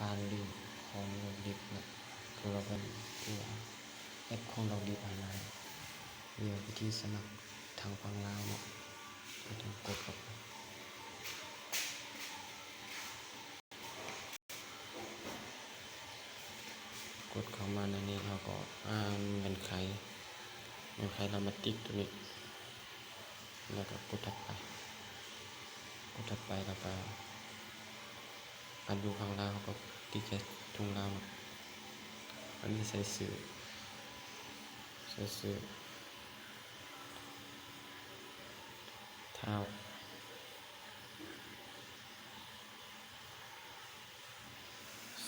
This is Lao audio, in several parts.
ການຫຼິ້ນຂອງລັອກດິບເນາະ ຄືວ່າເປັນຕົວແອັບຂອງລັອກດິບຫັ້ນນະ. ວຽວວິທີສະໝັກທາງຝັ່ງລາວເນາະ ກໍຕ້ອງກົດເຂົ້າໄປ. ກົດເຂົ້າມາໃນນີ້ ເຮົາກໍອ່ານເງື່ອນໄຂ ເງື່ອນໄຂ ແລ້ວມາຕິກຕົວນີ້ ແລ້ວກໍກົດຖັດໄປ ກົດຖັດໄປ ແລ້ວກໍອັນຢູ່ຝັ່ງລາວ ເຮົາກໍຕິກໃສ່ທຸງລາວເນາະ. ອັນນີ້ໃສ່ຊື່ ໃສ່ຊື່ ທ້າວ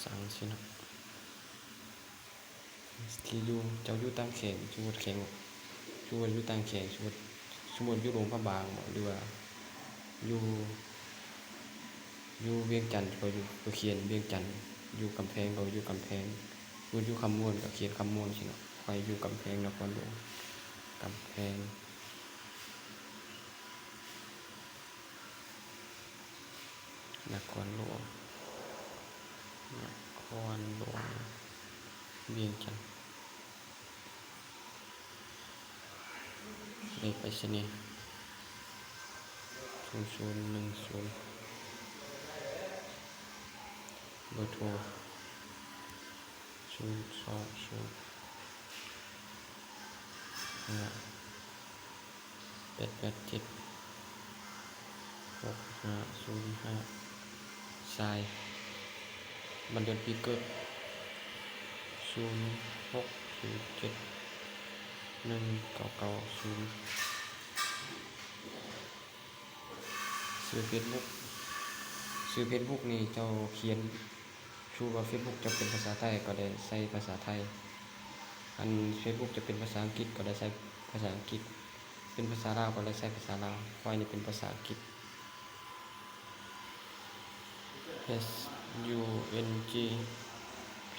ສັງຊີ້ເນາະ ທີ່ຢູ່ ເຈົ້າຢູ່ຕ່າງແຂວງ ສົມມຸດແຂວງ ສົມມຸດຢູ່ຕ່າງແຂວງ ສົມມຸດ ສົມມຸດຢູ່ຫຼວງພະບາງບໍ ຫຼືວ່າຢູ່ ຢູ່ວຽງຈັນ ກໍຢູ່ ກໍຂຽນວຽງຈັນ, ຢູ່ກຳແພງ ກໍຢູ່ກຳແພງ, ສົມມຸດຢູ່ຄຳມ່ວນ ກໍຂຽນຄຳມ່ວນຊີ້ເນາະ. ຂ້ອຍຢູ່ກຳແພງນະຄອນຫຼວງ ກຳແພງ ນະຄອນຫຼວງ ນະຄອນຫຼວງວຽງຈັນ. ເລກໄປສະນີ ສູນສູນໜຶ່ງສູນ ເບີໂທ ສູນສອງສູນ ຫ້າ ແປດແປດເຈັດ ຫົກຫ້າສູນຫ້າ ສາຍ ວັນເດືອນປີເກີດ ສູນຫົກສູນເຈັດ ໜຶ່ງເກົ້າເກົ້າສູນ. ຊື່ເຟສບຸກ ຊື່ເຟສບຸກນີ້ເຈົ້າຂຽນ ສົມມຸດວ່າເຟສບຸກຈະເປັນພາສາໄທ ກໍໄດ້ໃສ່ພາສາໄທ, ອັນເຟສບຸກຈະເປັນພາສາອັງກິດ ກໍໄດ້ໃສ່ພາສາອັງກິດ, ເປັນພາສາລາວ ກໍໄດ້ໃສ່ພາສາລາວ. ຂ້ອຍນີ້ເປັນພາສາອັງກິດ H U N G P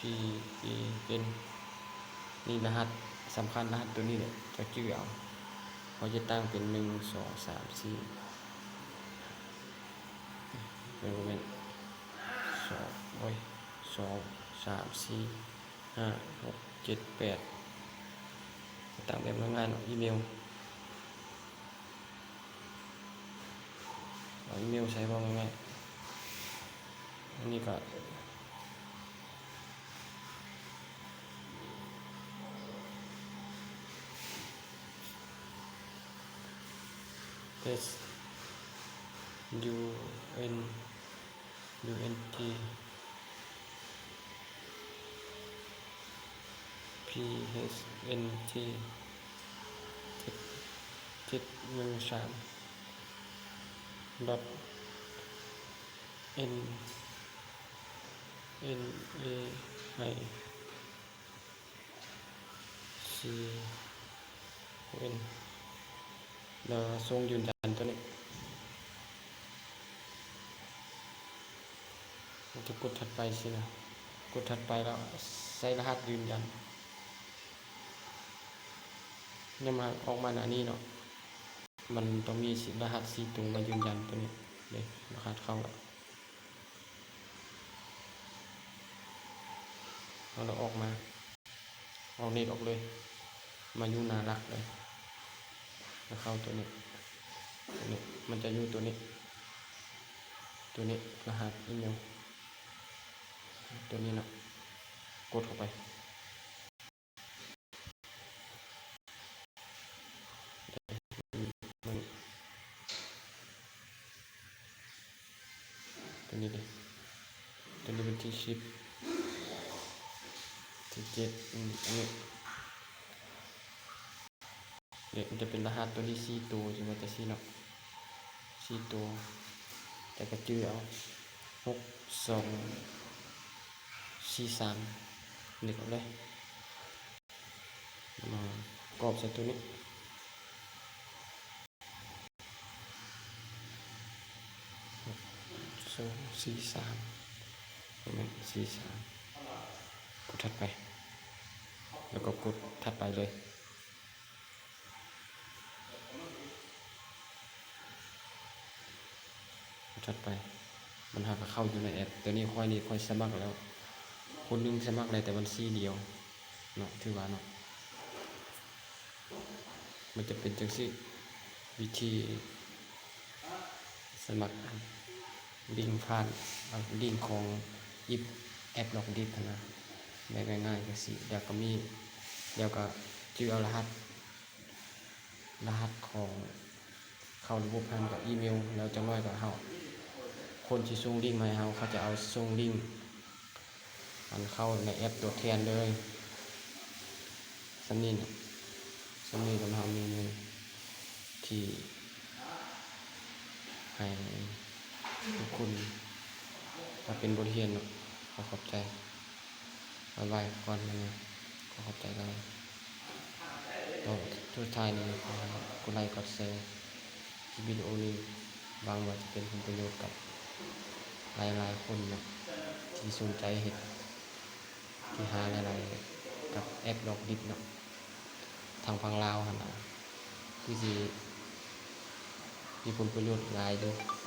E N ນີ້ລະຫັດສຳຄັນ ລະຫັດໂຕນີ້ແຫຼະ ເຈົ້າຈື່ເອົາ. ຂ້ອຍຈະຕັ້ງເປັນ ໜຶ່ງ ສອງ ສາມ ສີ່ ເອີ ບໍ່ແມ່ນ ສອງ ໂອ້ຍ ສອງ ສາມ ສີ່ ຫ້າ ຫົກ ເຈັດ ແປດ ຕັ້ງແບບງ່າຍໆເນາະ ອີເມວ ເອົາອີເມວໃສ່ ເວົ້າງ່າຍໆ. ອັນນີ້ກໍ H U N U N G P H N G ເຈັດ ເຈັດ ໜຶ່ງ ສາມ ດອດ N N A I C O N ແລ້ວສົ່ງຢືນຢັນຕົວນີ້. ມັນຈະກົດຖັດໄປຊີ້ນະ ກົດຖັດໄປແລ້ວໃສ່ລະຫັດຢືນຢັນ. ຍາມມາ ອອກມາໜ້ານີ້ເນາະ ມັນຕ້ອງມີລະຫັດສີ່ໂຕມາຢືນຢັນຕົວນີ້ເດ້ ລະຫັດເຂົ້າແລ້ວ ເອົາລະອອກມາ. ເອົາເນັດອອກເລີຍ ມາຢູ່ໜ້າຫຼັກເລີຍ ແລ້ວເຂົ້າຕົວນີ້ ຕົວນີ້ ມັນຈະຢູ່ຕົວນີ້ ຕົວນີ້ ລະຫັດອີເມວ ຕົວນີ້ເນາະ ກົດເຂົ້າໄປ. ຕົວນີ້ເດ້ ຕົວນີ້ວັນທີສິບ ທີເຈັດ ອືມ ອັນນີ້ ເດ ມັນຈະເປັນລະຫັດຕົວນີ້ສີ່ໂຕ ຈັ່ງວ່າຈັ່ງຊີ້ເນາະ ສີ່ໂຕ ແຕ່ກະຈື່ເອົາ ຫົກສອງສີ່ສາມ ເນັດອອກເລີຍ ມາກອບໃສ່ຕົວນີ້. ຫົກສອງສີ່ສາມ ບໍ່ແມ່ນ ສີ່ສາມ ກົດຖັດໄປ ແລ້ວກໍກົດຖັດໄປເລີຍ ກົດຖັດໄປ. ມັນຫາກະເຂົ້າຢູ່ໃນແອັບ. ແຕ່ນີ້ຂ້ອຍນີ້ ຂ້ອຍສະໝັກແລ້ວ ຄົນໜຶ່ງສະໝັກໄດ້ແຕ່ບັນຊີດຽວເນາະ ຖືວ່າເນາະ ມັນຈະເປັນຈັ່ງຊີ້ ວິທີສະໝັກ ລິ້ງຜ່ານ ລິ້ງຂອງ ແອັບ ແອັບ Dropdip ຫັ້ນນະ ແບບງ່າຍໆ ຈັ່ງຊີ້. ແລ້ວກໍມີ ແລ້ວກໍຈື່ເອົາລະຫັດ ລະຫັດຂອງເຂົ້າລະບົບຫັ້ນກັບອີເມວ ແລ້ວຈັກໜ້ອຍກໍເຮົາ ຄົນທີ່ສົ່ງລິ້ງມາໃຫ້ເຮົາ ເຂົາຈະເອົາສົ່ງລິ້ງອັນເຂົ້າໃນແອັບຕົວແທນເລີຍ. ສ່ຳນີ້ນະ ສ່ຳນີ້ກໍເຮົາມີທີ່ໃຫ້ທຸກຄົນມາເປັນບົດຮຽນເນາະ. ຂໍຂອບໃຈ ບາຍບາຍກ່ອນ ມື້ນີ້ ຂໍຂອບໃຈຫຼາຍ. ຕໍ່ສຸດທ້າຍນີ້ ຂໍໃຫ້ກົດໄລກ໌ ກົດແຊ ຄລິບວິດີໂອນີ້ ຫວັງວ່າຈະເປັນຜົນປະໂຫຍດກັບຫຼາຍໆຄົນເນາະ ທີ່ສົນໃຈເຮັດ ທີ່ຫາລາຍໄດ້ກັບແອັບ Dropdip ເນາະ ທາງຝັ່ງລາວຫັ້ນນະ ຄືຊິມີຜົນປະໂຫຍດຫຼາຍຢູ່.